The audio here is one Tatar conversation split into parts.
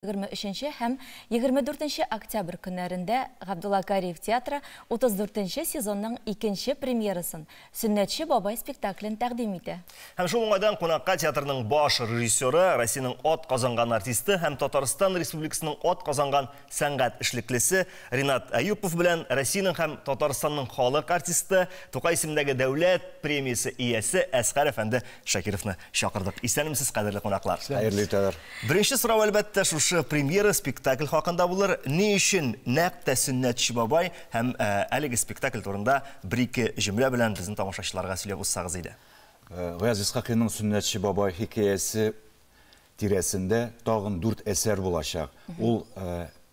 23 һәм 24 октябрь көннәрендә Габдулла Кариев театры 34 сезонның икенче премьерасын Сөннәтче бабай спектаклен тәкъдим итә. Һәм шул уңайдан кунакка театрның баш режиссеры, Россиянең ат казанган артисты һәм Татарстан Республикасының ат казанган сәнгать эшлеклесе Ринат Әюпов белән Россиянең һәм Татарстанның халык артисты, Тукай исемендәге дәүләт премиясе иясе Әсгар әфәнде Шакировны чакырдык. Исәнмесез, кадерле кунаклар. Хәерле иртәләр. Беренче сорау, әлбәттә, шушы премьера спектакль хакында булыр. Ни өчен нәкъ тә Сөннәтче бабай һәм әлеге спектакль турында бер-ике җөмлә белән безнең тамашачыларга сөйләп узсагыз иде. Гаяз Исхакыйның Сөннәтче бабай хикәясе тирәсендә тагын дүрт әсәр булачак. Ул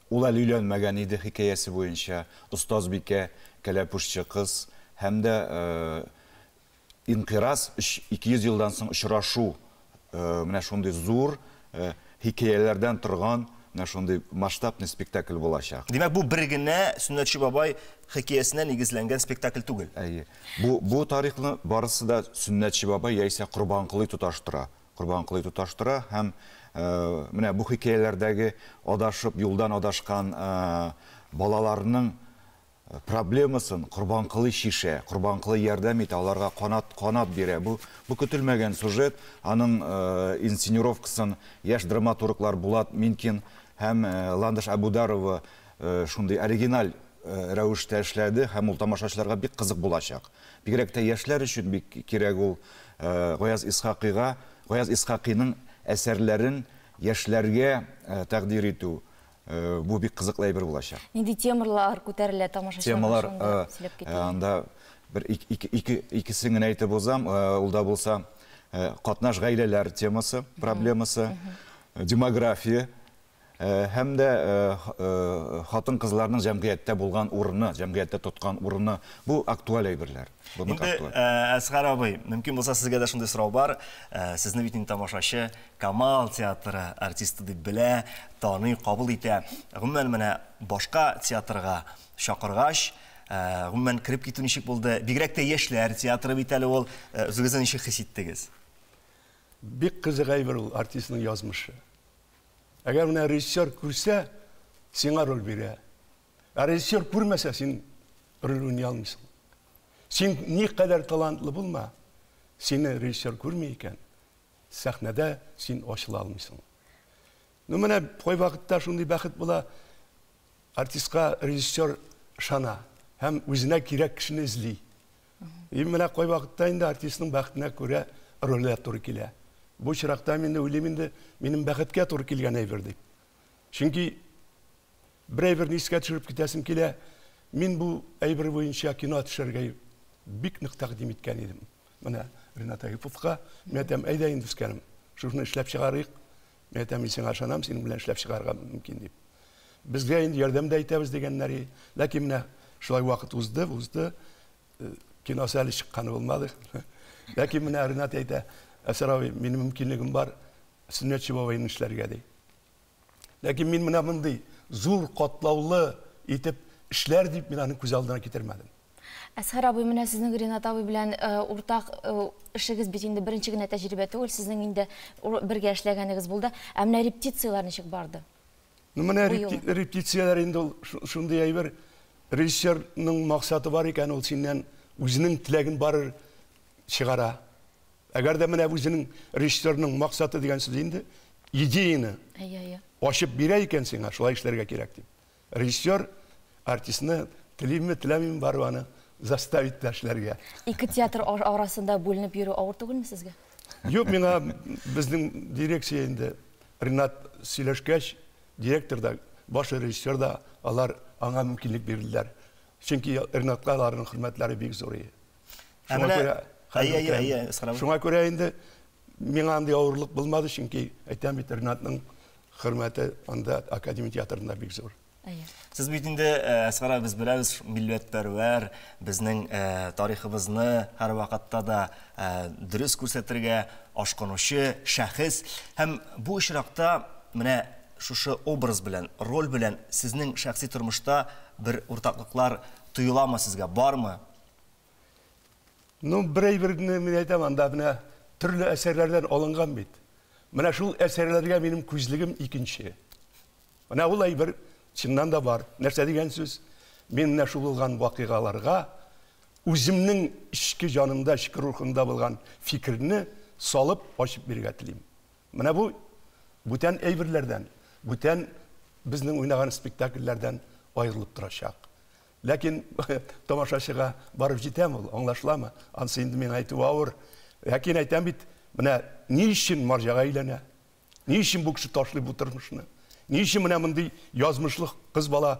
ул әле өйләнмәгән иде хикәясе буенча, Остазбикә, Кәләпүшче кыз һәм дә Инкыйраз, өч, 200 елдан соң очрашу, менә шундый зур хикәяләрдән торган менә шундый масштабный спектакль булачак. Димәк, бу бер генә Сөннәтче бабай хикәясенә нигезләнгән спектакль түгел. Әйе. Бу, бу тарихны барысы да Сөннәтче бабай яисә Корбанколый тоташтыра. Корбанколый тоташтыра һәм менә бу хикәяләрдәге адашып, юлдан адашкан балаларның проблемасын Корбанколый чишә, Корбанколый ярдәм итә, аларга канат, канат бирә. Бу, бу көтелмәгән сюжет, аның инсценировкасын яшь драматурглар Булат Минкин һәм Ландыш Әбүдарова шундый оригиналь рәвештә эшләде һәм ул тамашачыларга бик кызык булачак. Бигрәк тә яшьләр өчен бик кирәк ул Гаяз Исхакыйга, Гаяз Исхакыйның әсәрләрен яшьләргә тәкъдир итү. Бу бик кызыклы әйбер булачак. Нинди темалар күтәрелә тамашачыларга Темалар шунда сөйләп китегез. Анда бер икесен генә әйтеп узам. Ул да булса катнаш гаиләләр темасы, проблемасы, демография һәм дә хатын-кызларның җәмгыятьтә булган урыны, җәмгыятьтә тоткан урыны. Бу актуаль әйберләр. Бу нык актуаль. Инде, Әсгар абый, мөмкин булса сезгә дә шундый сорау бар. Сезне бит инде тамашачы Камал театры артисты дип белә, таный, кабул итә. Гомумән, менә башка театрга чакыргач, гомумән, кереп китү ничек булды? Бигрәк тә яшьләр театры бит әле ул. Үзегезне ничек хис иттегез? Бик кызык әйбер ул артистның язмышы. Әгәр менә режиссер күрсә, сиңа роль бирә. Ә режиссер күрмәсә, син роль уйный алмыйсың. Син никадәр талантлы булма, сине режиссер күрми икән, сәхнәдә син ачыла алмыйсың. Ну менә кайвакытта шундый бәхет була, артистка режиссер ышана һәм үзенә кирәк кешене эзли. И менә кайвакытта инде артистның бәхетенә күрә рольгә туры килә. Бу очракта мин уйлыйм инде, минем бәхеткә туры килгән әйбер дип. Чөнки бер әйберне искә төшереп китәсем килә. Мин бу әйбер буенча кино төшерергә бик нык тәкъдим иткән идем. Менә Ринат Әюповка, мин әйтәм, әйдә инде, үскәнем, шушыны эшләп чыгарыйк. Мин әйтәм, мин сиңа ышанам, синең белән эшләп чыгарырга мөмкин дип. Безгә инде ярдәм дә итәбез дигәннәр. Ләкин менә шулай вакыт узды, узды. Киносы әле чыкканы булмады. Ләкин менә Ринат әйтә, Әсәр абый, минем мөмкинлегем бар, Сөннәтче бабайны эшләргә ди. Ләкин мин менә мондый зур, катлаулы итеп эшләр дип мин аны күз алдына китермәдем. Әсхәр абый, менә сезнең Ринат абый белән уртак эшегез бит инде беренче генә тәҗрибә түгел, сезнең инде бергә эшләгәнегез булды. Ә менә репетицияләр ничек барды? Ну, менә репетицияләр инде ул шундый әйбер, режиссерның максаты бар икән, ул синнән үзенең теләген барыр чыгара. Әгәр дә менә үзенең режиссерның максаты дигән сүз инде идеяны ачып бирә икән сиңа, шулай эшләргә кирәк дип. Режиссер артистны телиме, теләмиме, барып аны заставить итә эшләргә. Ике театр арасында бүленеп йөрү авыр түгелме сезгә? Юк, миңа безнең дирекция инде Ринат сөйләшкәч, директор да, баш режиссер да, алар аңа мөмкинлек бирделәр. Чөнки Ринатка аларның хөрмәтләре бик зур иде. Шуңа күрә, шуңа күрә инде миңа андый авырлык булмады, чөнки әйтәм бит, Ринатның хөрмәте анда академия театрында бик зур. Сез бит инде, Әсгар абый, без беләбез, милләтпәрвәр, безнең тарихыбызны һәрвакытта да дөрес күрсәтергә ашкынучы шәхес. Һәм бу очракта менә шушы образ белән, роль белән сезнең шәхси тормышта бер уртаклыклар тоеламы сезгә, бармы? Ну, бер әйберне мин әйтәм, анда менә төрле әсәрләрдән алынган бит. Менә шул әсәрләргә минем күзлегем икенче. Менә ул әйбер чыннан да бар. Нәрсә дигән сүз? Мин менә шул булган вакыйгаларга үземнең эчке җанымда, эчке рухымда булган фикерне салып ачып бирергә телим. Менә бу бүтән әйберләрдән, бүтән безнең уйнаган спектакльләрдән аерылып торачак. Ләкин тамашачыга барып җитәме ул, аңлашыламы? Анысы инде миңа әйтү авыр. Ләкин әйтәм бит, менә ни өчен марҗага өйләнә? Ни өчен бу кеше ташлый бу тормышны? Ни өчен менә мондый язмышлы кыз бала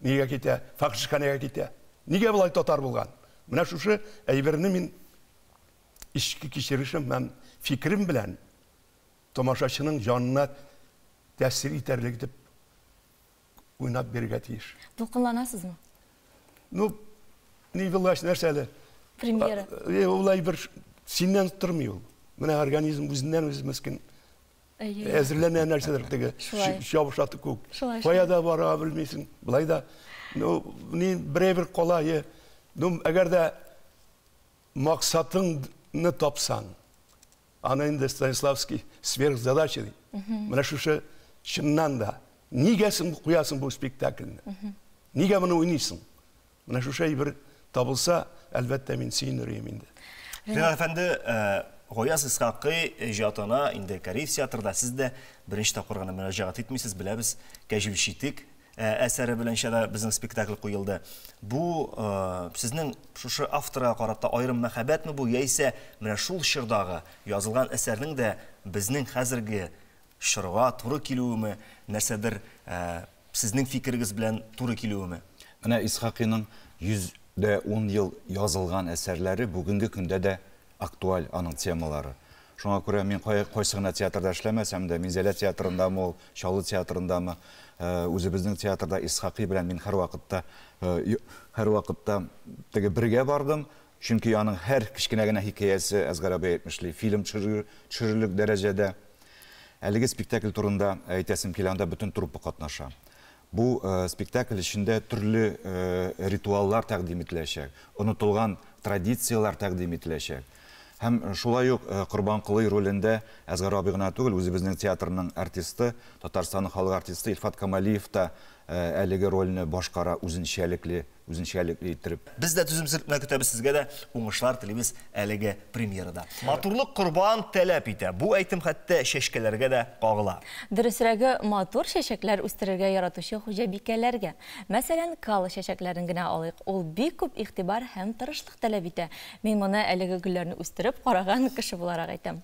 нигә китә, фәхишханәгә китә? Нигә болай татар булган? Менә шушы әйберне мин эчке кичерешем һәм фикерем белән тамашачының җанына тәэсир итәрлек итеп уйнап бирергә тиеш. Дулкынланасызмы? Ну, ни булгач, нәрсә әле? Премьера. Э, ул әйбер синнән тормый ул. Менә организм үзеннән үзе мескен әзерләнә нәрсәдер теге ябыша күк. Кая да бара белмисең. Былай да, ну, ни берәй кала, е. Ну, әгәр дә максатыңны тапсаң, аны инде Станиславский сверхзадача ди. Менә шушы чыннан да нигә син куясың бу спектакльне? Нигә моны уйныйсың? Менә шушы әйбер табылса, әлбәттә, мин сөенер идем инде. Ринат әфәнде, Гаяз Исхакый иҗатына инде Кариев театрда сез дә беренче тапкыр гына мөрәҗәгать итмисез, беләбез, Кәҗүл читек әсәре белән дә безнең спектакль куелды. Бу сезнең шушы авторга карата аерым мәхәббәтме бу, яисә менә шул чордагы язылган әсәрнең дә безнең хәзерге чорга туры килүеме, нәрсәдер сезнең фикерегез белән туры килүеме? Менә Исхакыйның 110 ел язылган әсәрләре бүгенге көндә дә актуаль аның темалары. Шуңа күрә мин кайсы гына театрда эшләмәсәм дә, Минзәлә театрындамы ул, Чаллы театрындамы, үзебезнең театрда Исхакый белән мин һәрвакытта һәрвакытта теге бергә бардым. Чөнки аның һәр кечкенә генә хикәясе, Әсгар абый әйтмешли, фильм төшерерлек дәрәҗәдә. Әлеге спектакль турында әйтәсем килә, анда бөтен труппа катнаша. Бу спектакль эчендә төрле ритуаллар тәкъдим ителәчәк, онытылган традицияләр тәкъдим ителәчәк. Һәм шулай ук Корбанколый ролендә Әсгар абый гына түгел, үзебезнең театрның артисты, Татарстанның халык артисты Илфат Камалиев та әлеге рольне башкара үзенчәлекле, үзенчәлекле иттереп. Без дә түземсезлек белән көтәбез, сезгә дә уңышлар телибез әлеге премьерада. Матурлык корбан таләп итә. Бу әйтем хәтта чәчкәләргә дә кагыла. Дөресрәге, матур чәчәкләр үстерергә яратучы хуҗабикәләргә. Мәсәлән, кала чәчәкләрен генә алыйк. Ул бик күп игътибар һәм тырышлык таләп итә. Мин моны әлеге гөлләрне үстереп караган кеше буларак әйтәм.